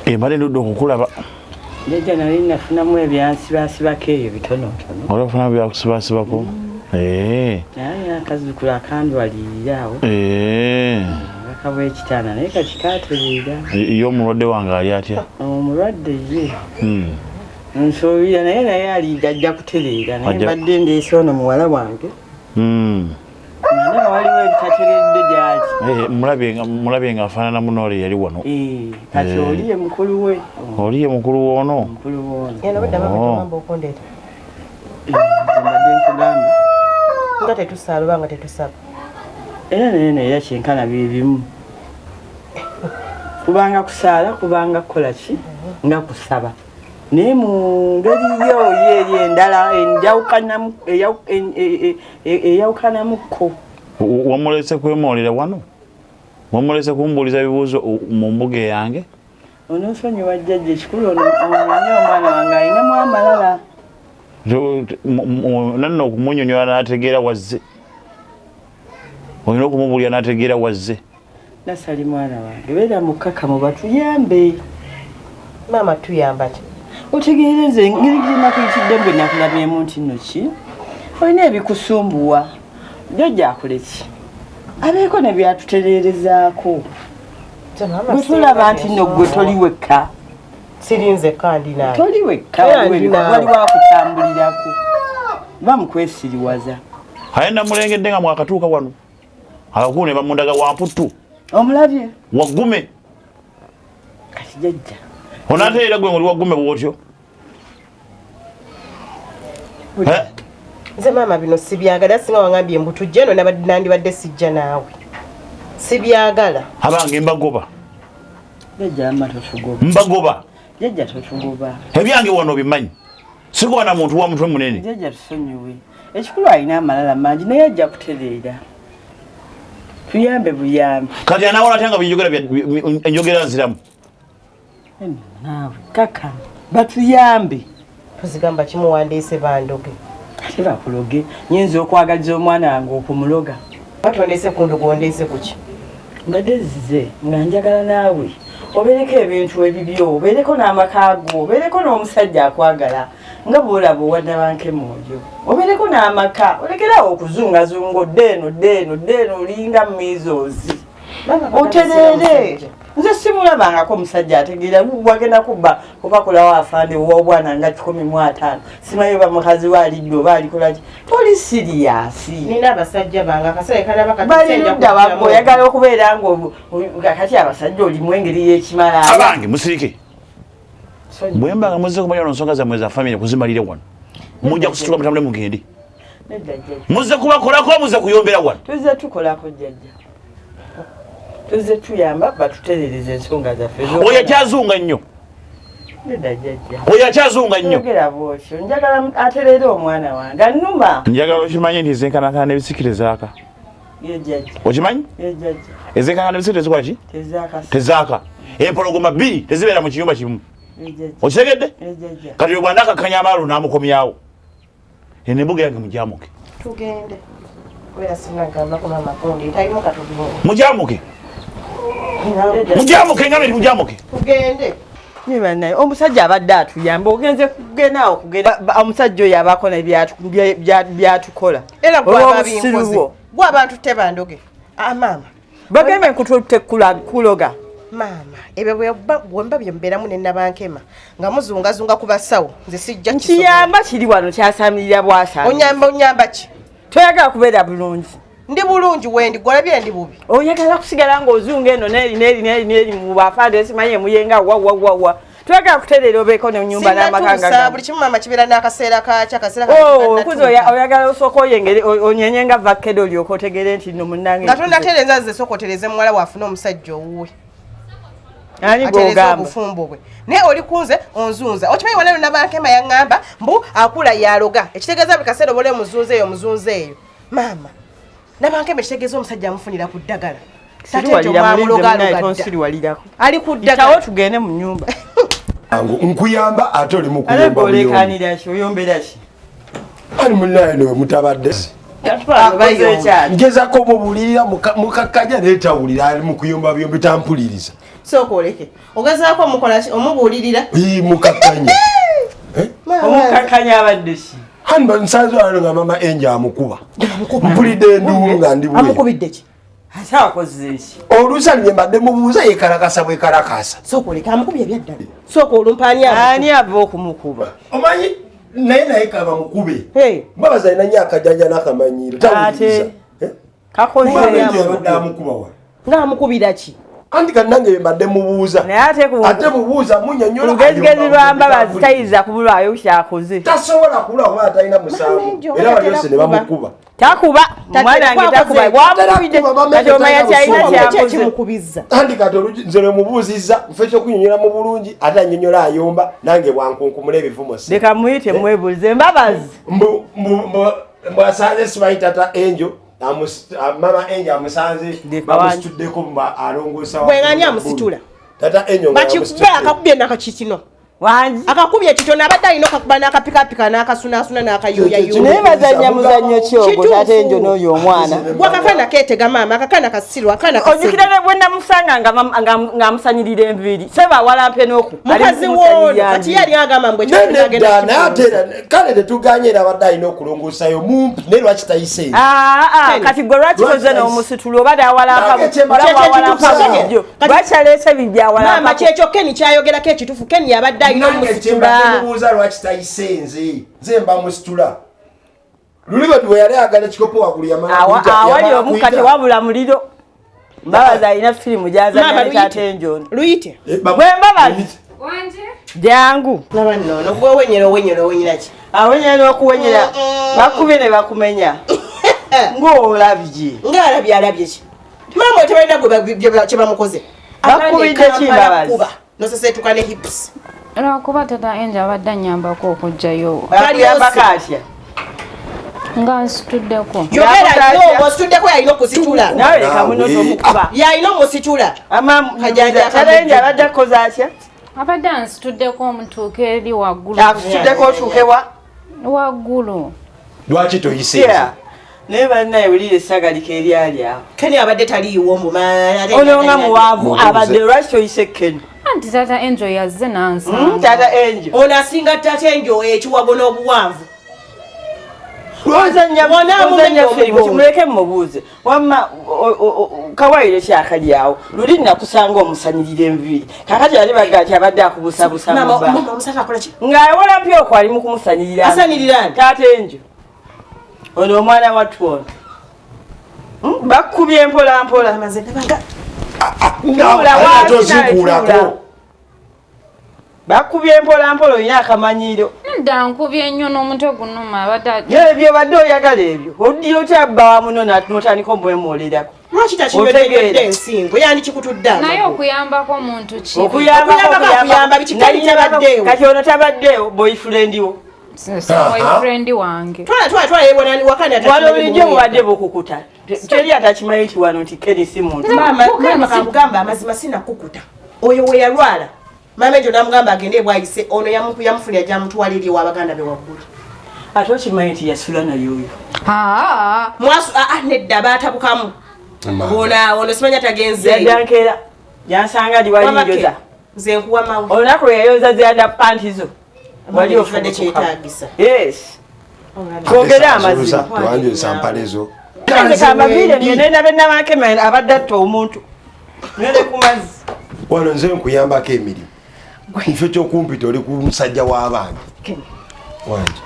Embadde ndudde okukulaba. Jjajja nali nafunamu ebyansibasibako eyo bitonotono. Oli ofunamu byakusibasibako? Eh. Naye akazzukulu akandwalirira awo. Eh. Akabwa ekitaana naye kati katereera. Ye omulwadde wange ali atya? Omulwadde ye. Nsuubira naye ali ajja kutereera naye mbadde ndeese ono muwala wange. Naye waliwo ebitateredde gyali. Eh, mulabye nga afaanana muno oli yali wano. Eh, kati oli ye mukulu we. Oli ye mukulu w'ono? Mukulu w'ono. Eno obudde abagamba okundeeta. Mbadde nkugamba. Nga tetusaala oba nga tetusaba. Era naye naye era kyenkana bye bimu. Kubanga kusaala, kubanga kukola ki? Nga kusaba. Naye mu ngeri yo eri endala eyawukanamukko. Wamulese kwemoolera wano? Wamulese kumbuuliza bibuuzo mu mbuga eyange? Onoosonyiwa jjajja, ekikulu ono omanyi omwana wange alinamu amalala. Nanno okumunyonyola n'ategeera wazze. Olina okumubuulira n'ategeera wazze. Nasali mwana wange, beera mukkakkamu batuyambe. Maama tuyamba ki? Otegeere nze engeri gye nakuyitidde bwe nakulabyemu nti nno ki? Olina ebikusumbuwa. Jjajja akole ki? Abeeko ne byatutereerezaako. Bwe tulaba nti nno ggwe toli wekka. Siri nzekka ndi naawe. Toli wekka, waliwo akutambulirako. Bamukwesiriwaza. Aye namulengedde nga mwakatuuka wano. Abakulu ne bamundaga wamputtu. Omulabye? Waggume. Kati jjajja. Onaateera gwe ng'oli waggume bw'otyo? Nze maama bino sibyagala, singa wangambye mbu tujje eno nandibadde sijja naawe. Sibyagala. Abange mbagoba. Jjajja amma totugoba. Mbagoba. Jjajja totugoba. Ebyange wano obimanyi. Sikuba na muntu wa mutwe munene. Jjajja tusonyiwe. Ekikulu alina amalala mangi naye ajja kutereera. Tuyambe buyambi. Kati anaawala atya nga byenjogera enjogera nziramu? Naawe kaka batuyambe. Tuzigamba kimuwandiise bandoge. Ate bakuloge. Nyinza okwagaliza omwana wange okumuloga. Batondeese ku ndogo ondeese ku ki? Mbadde nzize nga njagala naawe obeereko ebintu ebibyo, obeereko n'amaka go, obeereko n'omusajja akwagala nga bw'olaba owa Nabankema oyo. Obeereko n'amaka, olekerawo okuzungazunga odde eno, odde eno, odde eno olinga measles. Otereere. Nze simulabangako omusajja ategeera, wagenda kubba kubakolawo afande ow'obwana nga 15. Simanyi oba mukazi we alidde oba alikola ki. Toli siriyasi. Nina abasajja bange akaseera kanaba kati Bali ludda wabwe, oyagala okubeera nga kati abasajja olimu engeri y'ekimala. Abange musirike. Bwe mba nga muzze kumanya nsonga zammwe za famire kuzimalire wano. Mujja kusituka mutambule mugende. Muzze kubakolako, muzze kuyombera wano. Tuzze tukolako jjajja. Tuzze tuyamba batutereereze ensonga zaffe. Oyo akyazunga nnyo. Nedda jjajja. Oyo akyazunga nnyo. Yogera bw'otyo. Njagala atereere omwana wange. Annuma. Njagala okimanye nti ezenkanakana n'ebisikire zaaka. Ye jjajja. Okimanyi? Ye jjajja. Ezenkanakana n'ebisikire zikola ki? Tezaaka. Tezaaka. Empologoma bbiri tezibeera mu kiyumba kimu. Ye jjajja. Okitegedde? Ye jjajja. Kati bw'anda akakkanya amaalo n'amukomyawo. Eno embuga yange mugyamuke. Tugende. Kubeera sinagambako maama kundi ntalimu katugende. Mugyamuke. Mugyamuke nga biri mugyamuke. Tugende. Ni bannaye omusajja abadde atuyamba ogenze kugenda awo kugenda omusajja oyo abaako ne byatukola. Era gwe Olw'obusiru ababinkoze. bwo. Gwe abantu tebandoge. Ah maama. Bagembe nkututte kuloga. Maama, ebyo bwe mba bye mbeeramu ne Nabankema nga muzungazunga ku basawo nze sijja kisobola. Nkiyamba kiri wano kyasamirira bw'asamirira. Onyamba onyamba ki? Toyagala kubeera bulungi. Ndi bulungi wendi, gwe olabye ndi bubi. Oyagala kusigala ng'ozunga eno n'eri n'eri n'eri n'eri mu bafaade simanyi emuyenga wa wa wa wa. Toyagala kutereera obeeko n'ennyumba n'amaka nga Sinnatuusa, gano. buli kimu maama kibeera n'akaseera kaakyo, akaseera kaakyo Oh, kannatuuka. okuza oyagala osooka oyengere, onyenye nga vakkedo olyoke otegeere nti nno munnange Nga nkuze. tonnatereeza nze sooka otereeze muwala we afune omusajja owuwe. Ani Atereeze gw'ogamba? obufumbo bwe. Naye oli kunze onzunza. Okimanyi wano Nabankema yaŋŋamba mbu akula yaloga. Ekitegeeza buli kaseera oba oli omuzunza eyo, omuzunza eyo. Maama, Nabankema ekitegeeza omusajja amufunira ku ddagala. Siriwalira mulinze munnaye, tonsiriwalirako. Ali ku ddagala. Yitawo tugende mu nnyumba. Angu, nkuyamba ate oli mu Ate kuyomba gwe buyombi. oleekaanira ki? Oyombera ki? Ali munnaye no mutabadde. Bayomba. Ngezaako mubulirira mukakkanya naye tawulira, ali mu kuyomba buyombi tampuliriza. Sooka oleke ogezaako omukola ki, omubuulirira. Ii, mukakkanye. Eh? Omukakkanya abadde ki? Hani nsanze wano nga mama Enje amukuba. Mpulidde enduulu nga ndi bweru. Amukubidde ki? Ate akoze ki? Oluusi ali mbadde mubuuza yekalakasa bwekalakasa. Sooka oleke amukubye ebyaddala. Sooka olumpa ani amukuba? Ani ava okumukuba? Omanyi naye kaba mukube. Hey. Mbabazi alina nnyo akajanja n'akamanyiiro. Tawuliriza. Ate. Kakoze. Mama Enje yabadde amukuba wano. Ng'amukubira ki? Anti kati nange mbadde mubuuza. Naye ate ku Ate mubuuza munnyonnyola. lugezigezi lwa Mbabazi tayinza kubulwayo kyakoze. Tasobola kulwa kuba talina musango. Mama Enje, Era oba bali ne bamukuba. Takuba Tatera mwana wange kwakoze. takuba. Bwamukubidde Tatera kuba, kati omanya kyalina Mama Ki kyakoze. ekimukubizza? Anti kati nze lwe mubuuzizza nfe ekyokunnyonnyola mu bulungi ate annyonnyola ayomba nange bwankunkumula ebivumo si. Leka muyite mwebuuze Mbabazi. Mbu asanze simanyi tata Angel mama Angel amusanze Leka bamusituddeko alongoosa Gwe ng'ani amusitula? Tata Angel nga Bakikube yamusitudde. akakubye nakakikino. Wangi. Akakubye ekitono abadde alina okakuba n'akapikapika n'akasunaasuna n'akayuuyayuuya. Naye bazannya muzannyo ki ogwo Kituufu. taata Enjo n'oyo omwana? Gwe akakaana keetega maama, akakaana kasiru, akaana kasiru. Ojjukira ne bwe namusanga ng'amusanyirira enviiri. Seba awalampe n'oku. Mukazi w'ono kati ye ali agamba mbu ekyo Nedda, agenda naye ate era kale tetuganye era abadde alina okulongoosayo mumpi naye lwaki tayise? Kati gwe lwaki Lwaki toze tayise? n'omusitula oba n'awalampa Nange kye mbadde wawalampa kituufu. bulijjo? Kati- Lwaki aleese bibyawalampa? Maama kyekyo Ken kyayogerako ekituufu. Ken yabadde alina Nange kye omusitula. mbadde mubuuza lwaki tayise nze nze mba musitula. Luli bwe bwe yali ayagala ekikopo waggulu yamala kuyita- Awali yamala omukka kuyita. tewabula muliro. Mbabazi alina firimu gy'azannya Maama ne taata luyite. Enjo ono. Luyite. Eh, Gwe Mbabazi. Wanje? Jangu. Laba nno ono gwe owenyera owenyera owenyera ki? Awenyera n'okuwenyera. Bakubye ne bakumenya. Ng'olabye. Ng'alabye alabye ki? Maama oyo tebalina gwe kye bamukoze. Bakubidde ki Mbabazi? Noseseetuka ne hips. Lwakuba tata Angel abadde annyambako okuggyayo. Bakuyambako atya? Nga nsituddeko. Yogera Yakuta nnyo atya? osituddeko yalina okusitula. Nawe leka muno Naawe. tomukuba. Yalina omusitula. Kajanja Taata Angel abadde akoze atya? Abadde ansituddeko omutuuke eri waggulu. Akusituddeko otuuke wa? Waggulu. Lwaki toyise nze? Yeah. Naye bannaye wulira essagalika eryali awo. Ken abadde taliiwo mbu Ono nga muwanvu Mubuuze. abadde lwaki toyise Ken? Anti tata Angel yazze n'ansanga. Taata Angel. Ono asinga tata Angel ekiwago n'obuwanvu. Ozannya Wona amumenya ozannya firimu omugongo. kimuleke mumubuuze. Wamma kawayire kyakali awo. Luli nakusanga omusanyirira enviiri. Kaakati ali baga nti abadde akubusabusa mu Maama bbanga. maama omusajja akola ki? Ng'awola mpya okwo ali mu kumusanyirira. Asanirira ani? Taata Angel. Ono omwana wattu ono. Bakubye mpola mpola. Maze ndabanga Tuula Ate wansi nawe ozinkuulako. tuula. Bakubye mpola mpola olina akamanyiiro. Nedda nkubye nnyo n'omutwe gunuma abadde Ye ebyo badde oyagala ebyo. Oddira otya bba wa muno n'otandika omwemuulerako. Lwaki takinywedde ensingo? Yandikikutudde Naye amagulu. okuyambako omuntu ki? Okuyambako Okuyambako akuyamba biki? Kali tabaddeewo. Kati ono tabaddeewo boyfriend wo. Si boyfriend wange. Twala twala twala yebona wakana Wano bulijjo mubadde bukukuta. Teri atakimanyi nti wano nti Ken si muntu. Maama maama kamugamba amazima sinakukuta. Oyo we yalwala. Maama Angel n'amugamba agende bwayise ono yamufunira gy'amutwala eri ew'abaganda be waggulu. Ate okimanyi nti yasula naye oyo. Aa. Mwasu nedda baatabukamu. Ono ono simanya tagenzeeyo. Yadda nkeera. Yansanga ndi wali Wabake, njoza. Nze nkuwa mawe. Olunaku lwe yayoza ziyanda panti zo. Wali Ekibadde ofubutuka. kyetaagisa. Yes. Twogere amazima. Tewanjoza mpale zo. Nze kambaviire ngende ndabe Nabankema abadde atta omuntu. Nywere ku mazzi. Wano nze nkuyambako emirimu. Nfe kyokumpita oli ku musajja w'abaana. Wanje.